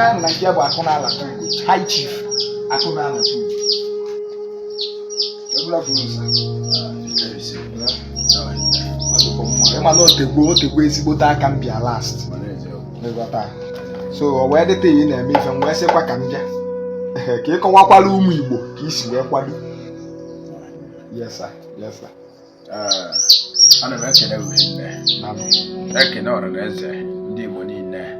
Onye anyị nọ na nke ya bụ Akụnalata Ugo, High Chief Akụnalata Ugo. Good afternoon, sir. Ịma na otegbo ezigbote aka m bịa last ịghọta. So o wee dịta ị na-eme ife, m wee sịkwa ka m bịa ka ị kọwakwala ụmụ Igbo ka i si wee kwado. Yes sir, yes sir. Ana m ekene unu Daalụ. Ekene ọra na eze ndị Igbo niile.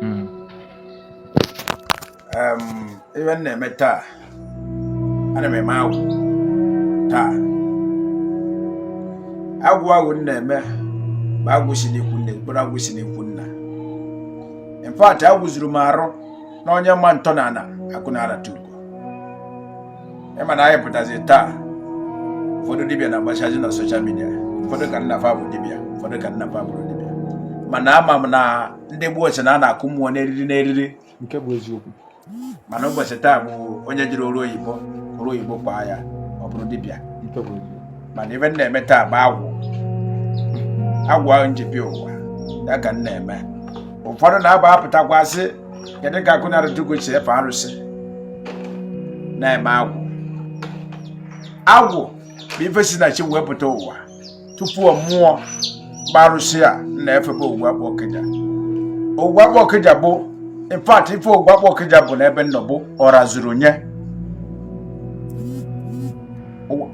Ihe m na-eme taa, ana m eme agwụ taa. Agwụ ahụ m na-eme bụ agwụ si n'ikwu nne, bụrụ agwụ si n'ikwu nna. In fact, agwụzuru m arụ na onye ma ntọala Akụnalata Ugo. Ịma na anyị pụtazi taa, ụfọdụ dibịa na-agbachazi na social media, ụfọdụ ka nna fa bụ dibịa, ụfọdụ ka nna fa bụrụ dibịa, mana ama m na ndị gboo sị na a na-akụ mmụọ n'eriri n'eriri. Nke bụ eziokwu. Mana ụbọchị taa bụ onye jiri ọrụ oyibo, ọrụ oyibo kwaa ya, ọ bụrụ dibịa. Nke bụ eziokwu. Mana ife m na-eme taa bụ agwụ. Agwụ ahụ m ji bịa ụwa ya ka m na-eme. Ụfọdụ na-aba apụtakwa sị, kedu ka Akụnalata Ugo si efe arụsị na-eme agwụ? Agwụ bụ ife si na chi wee pụta ụwa tupu ọ mmụọ bụ arụsị a na-efebe Ogwuakpụ Ọkịja. Ogwuakpụ Ọkịja bụ, in fact, ife Ogwuakpụ Ọkịja bụ n'ebe nnọ bụ ọra zuru nye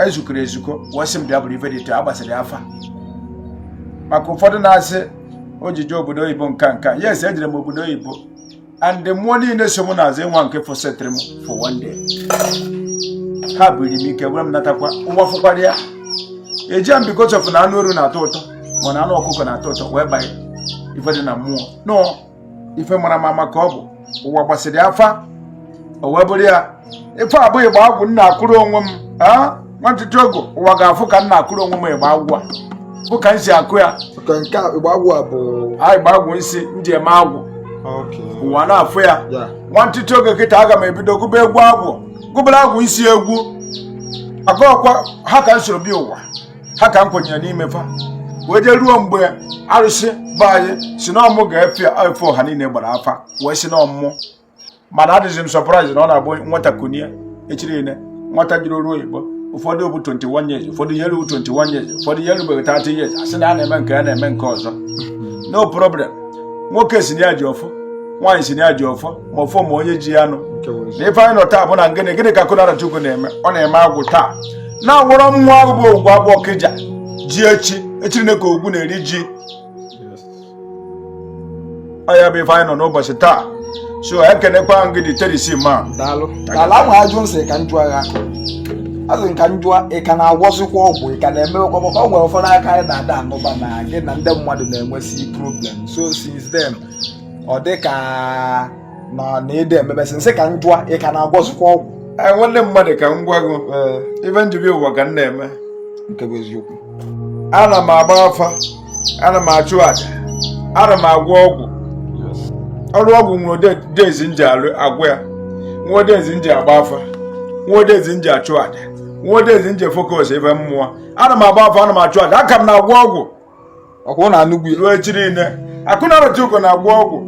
ezukọrọ ezukọ wee sị m bịa bụrụ ife dị etu a gbasịrị afa. Maka ụfọdụ na-asị ojije obodo oyibo nka nka, yes, ejere m obodo oyibo and mmụọ niile so m n'azụ ịnwa nke fọsetịrị m for one day, ha biri m ike were m natakwa ụwa fụkwara ya. Eji m because of na anụ eru na-atọ ụtọ ma na anụ ọkụkọ na-atọ ụtọ wee banye ife dị na mmụọ nọọ ife mara m ama ka ọ bụ ụwa gbasịrị afa, o wee bụrụ ya. Ife abụghị ịgba agwụ m na-akụrụ onwe m a nwantịtị ogo ụwa ga-afụ ka m na-akụrụ onwe m ịgba agwụ a bụ ka m si akụ ya. Ka nke a ịgba agwụ a bụ A ịgba agwụ isi m ji eme agwụ. Ụwa na-afụ ya. Nwantịtị oge kịta, aga m ebido gụba egwu agwụ, gụbara agwụ isi egwu maka ọkwa ha ka m soro bịa ụwa, ha ka m kwenyere n'ime fa wee jee ruo mgbe arụsị be anyị si na ọmụ ga-efe efe. Ọha niile gbara afa wee si na ọmụmụ, mana adịghị m surprise na ọ na-abụ nwata kunie echiri niile nwata jiri oru oyibo, ụfọdụ bụ 21 years, ụfọdụ ihe erughị 21 years, ụfọdụ ihe erubeghị 30 years, asị na a na-eme nke a, na-eme nke ọzọ. No problem. Nwoke si na ya ji ọfọ, nwaanyị si na ya ji ọfọ, ma ọfọ ma onye ji ya nụ. Nke bụ eziokwu. Na ife anyị nọ taa bụ na gịnị gịnị ka Akụnalata Ugo na-eme? Ọ na-eme agwụ taa na-agwọrọ mmụọ ahụ bụ Ogwu Akpụ Ọkịja ji echi echiri ka ogwu na-eri ji. Ọ ya bụ ife anyị nọ n'ụbọchị taa. So ekenekwa m gị dị terisi ma. Daalụ, daalụ. Ahụ ajụ nsị ka m jụọ ya, azụ nka m jụọ, ị ka na-agwọsịkwa ọgwụ? Ị ka na-emewekwa? Maka ọ nwere ụfọdụ aka anyị na-ada anụba na gị na ndị mmadụ na-enwesi problem, so since then ọ dị ka na ịda emebesị nsị. Ka m jụọ, ị ka na-agwọsịkwa ọgwụ? Ee, nwanne mmadụ, ka m gwa gị ife njibi ụwa ka m na-eme. Nke bụ eziokwu. Ana m agba afa, ana m achụ aja, ana m agwọ ọgwụ. Ọrụ ọgwụ nwere days m ji alụ agwụ ya, nwee days m ji agba afa, nwee days m ji achụ aja, nwee days m ji focus ebe mmụọ. Ana m agba afa, ana m achụ aja, aka m na-agwọ ọgwụ. Ọkwa na anụgwu ya. Ruo echi niile, Akụnalata Ugo na-agwọ ọgwụ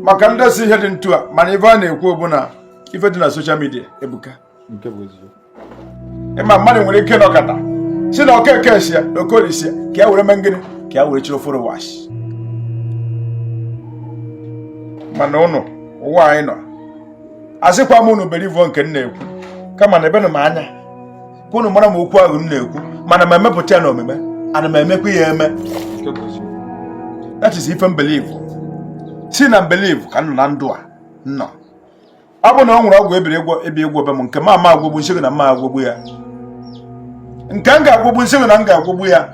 maka ndesi ihe dị ntu a. Mana ife a na-ekwu bụ na ife dị na social media ebuka. Nke bụ eziokwu. Ịma mmadụ nwere ike nọkọta si na Okeke si ya na Okorie si ya ka ya were mee gịnị, ka ya were chịrị followers. Mana ụnụ ụwa anyị nọ, asịkwa m unu believe nke m na-ekwu, kama na ebenụ m anya ka unu mara m okwu ahụ m na-ekwu, mana m emepụta ya n'omume, ana m emekwa ya eme. Nke bụ eziokwu. That is ife m believe. Si na m believe ka m nọ na ndụ a nọ. Ọ bụ na ọ nwere ọgwụ ebiri ịgwọ ebi ịgwọ be m, nke m ama agwọgbu nsị gị na mma agwọgbu ya, nke m ga-agwọgbu nsị gị na m ga-agwọgbu ya.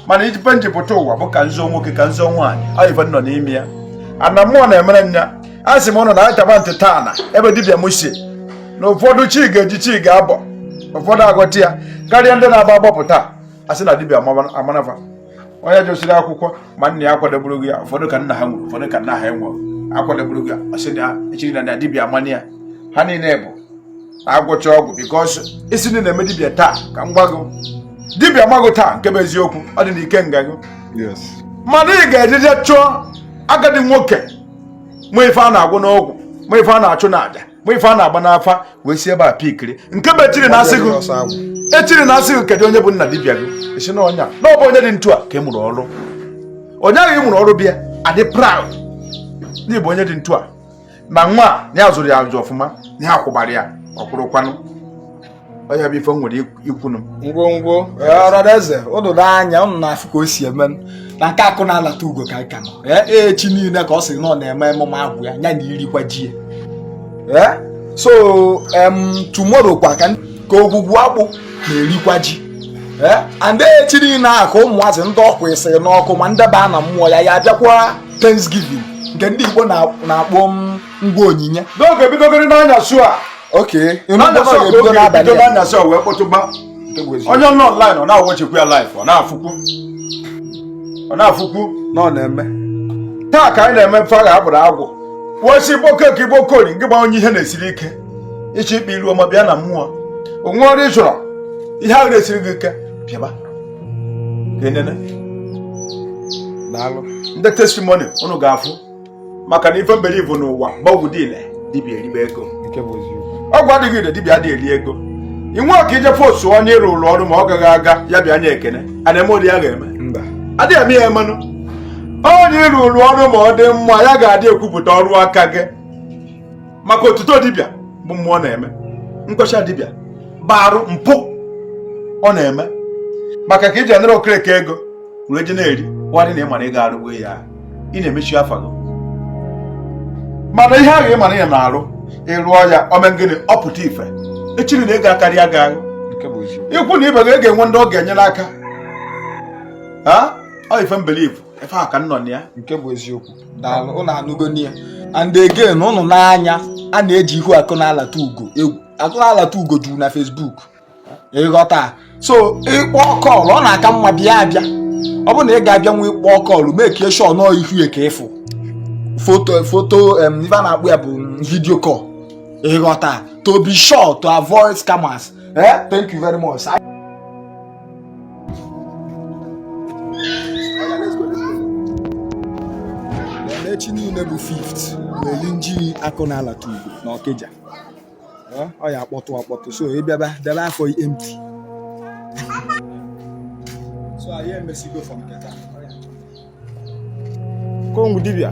Mana ife njipụta ụwa bụ ka nzọ nwoke, ka nzọ nwaanyị, ọ ife nọ n'ime ya. Ana mmụọ na-emere nya. A sị m ụnụ na anyị ntị taa na ebe dibịa m si na ụfọdụ chi ga-eji chi ga-abọ, ụfọdụ aghọta ya karịa ndị na-agba agbapụta a sị na dibịa amanafa. Onye josiri akwụkwọ ma nna ya akwadeburu gị ya, ụfọdụ ka nna ha nwere, ụfọdụ ka nna ha enwere akwadeburu gị ya, ọ sị na echiri na dibịa amana ya. Ha niile bụ agwụcha ọgwụ because isi ndị na-eme dibịa taa. Ka m gwa gị, dibịa magụ taa, nke bụ eziokwu, ọ dị n'ike nga gị. Mana ị ga-ejeje chọọ agadi nwoke nwee ife a na-agwụ n'ọgwụ. Ma ife a na-achụ na aja, ma ife a na-agba n'afa, wee si ebe a pikiri nke bụ echiri na asị gị Ọsọ agwụ. Echiri na asị gị, kedu onye bụ nna dibịa gị? Esi na ọnya na ọ bụ onye dị ntu a ka ị mụrụ ọrụ. Onye ahụ ị mụrụ ọrụ bịa adị proud na ịbụ onye dị ntu a, na nwa a na ya zụrụ ya azụ ọfụma, na ya kwụbara ya ọkwụrụkwanụ. Ọ ya bụ ife m nwere ikwunu. Ngwongwo ọradaeze ụnụ n'anya, ụnụ na-afụ ka o si eme na nke akụ na-alata ugo ka anyị ka nọ. Ee, echi niile ka ọ sị na ọ na-eme emume agwụ ya, ya na irikwa ji ya. Ee, so tomorrow kwa ka ogwugwu akpụ na-erikwa ji. Ee, and echi niile ahụ ka ụmụazị ndị ọkụ ịsịrị n'ọkụ ma ndị baa na mmụọ ya, ya abịakwa Thanksgiving nke ndị Igbo na-akpọ m ngwa onyinye. N'oge bidogoro n'anyasụ a. Okay. N'anyasụ a ka ebido oge n'abalị bido a. N'anyasụ a wee kpọtụba. Nke bụ eziokwu. Onye nọ online, ọ na-awọchikwu ya live, ọ na-afụkwu, ọ na-afụkwu. Na ọ na-eme. Taa ka anyị na-eme mfagha abụrụ agwụ wee igbo keke igbo kori gị gba onye ihe na-esiri ike, ịchọ ikpe ilu ọma, bịa na mmụọ onwe ọrụ ị chọrọ, ihe ahụ na-esiri gị ike, bịaba ka enene. Daalụ. Ndị testimony unu ga-afụ, maka na ife mbere bụ n'ụwa gbagwụ dile dibịa eribe ego. Nke bụ eziokwu. Ọgwụ adịghị ire, dibịa adịghị eri ego. Inwe ka ije fosu onye ịrụ ụlọ ọrụ ma ọ gaghị aga ya bịa nye ekene a na-eme ụdị ya ga-eme. Mba. Adịghị eme ya emenụ. Onye ịrụ ụlọ ọrụ ma ọ dị mma, ya ga-adị ekwupụta ọrụ aka gị, maka otuto dibịa bụ mmụọ na-eme nkọcha dibịa barụ mpụ ọ na-eme, maka ka iji anara okereke ego were je na-eri wadị na ịmara ị ga-arụgbo ya, ị na-emechi afa gị. Mana ihe ahụ ị mara ị na-arụ, ịrụọ ya ome gịnị, ọ pụta ife echiri na ego akarịa gị ahụ. Nke bụ eziokwu. Ikwu na ibe gị ga-enwe ndị ọ ga-enye n'aka ha. Ọ ife m believe, ife a ka m nọ na ya. Nke bụ eziokwu. Daalụ, ụnụ anụgo n'ihe. And again, ụnụ n'anya, a na-eji ihu akụ na-alata ugo egwu. Akụ na-alata ugo juru na Facebook, ịghọta? So ịkpọ call, ọ na-aka mma bịa abịa. Ọ bụrụ na ị ga-abịa nwe ịkpọ call, make sure nọọ ihu ya ka ịfụ photo, ife a na-akpọ ya bụ video call, ịghọta? To be sure to avoid scammers. Eh, thank you very much. Oya, let's go, let's go. Then echi niile bụ 5th weli nji akụ na-alata ugo na Ọkịja. Eh, ọ ya akpọtụ akpọtụ, so ị bịaba debe afọ empty. So anyị emesigo for nke taa. Kongwu dibịa.